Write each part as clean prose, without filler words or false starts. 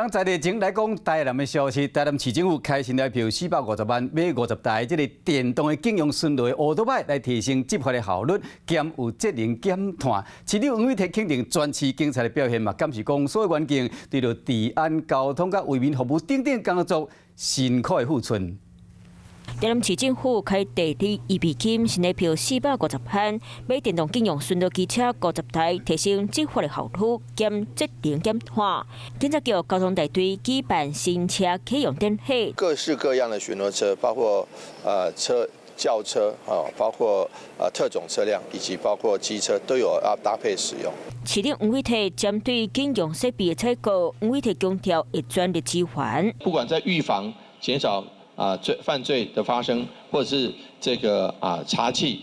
咱在地前來講台南的消息，台南市政府開新台票450萬買50台這個電動的警用巡邏的歐多擺，來提升執法的效率，兼有節能減碳。市長黃偉哲肯定全市警察的表現嘛，感謝講所有員警對著治安、交通佮為民服務等等工作辛苦的付出。台南市政府開第二預備金，新台票450萬，買電動警用巡邏機車50台，提升執法的效率兼節能減碳。警察局交通大隊舉辦新車啟用典禮。各式各樣的巡邏車，包括車轎車啊，包括特種車輛，以及包括機車，都有要搭配使用。市長黃偉哲針對警用設備的採購，黃偉哲強調會全力支援。不管在預防、減少罪犯罪的發生，或者是這個查緝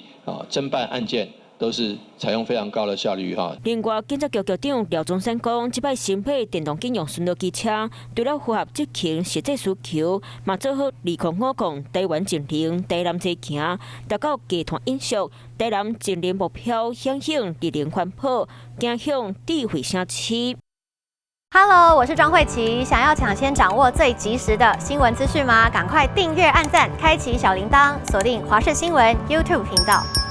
偵辦案件，都是採用非常高的效率哈。另外，警察局局長廖忠山講，這擺新配電動警用巡邏機車，除了符合執勤實際需求，嘛做好2050台灣淨零、台南齊行，達到低碳永續、台南淨零目標，響應綠能環保，走向智慧城市。 Hello，我是莊慧琪。想要搶先掌握最及時的新聞資訊嗎？趕快訂閱、按讚、開啟小鈴鐺，鎖定華視新聞 YouTube 頻道。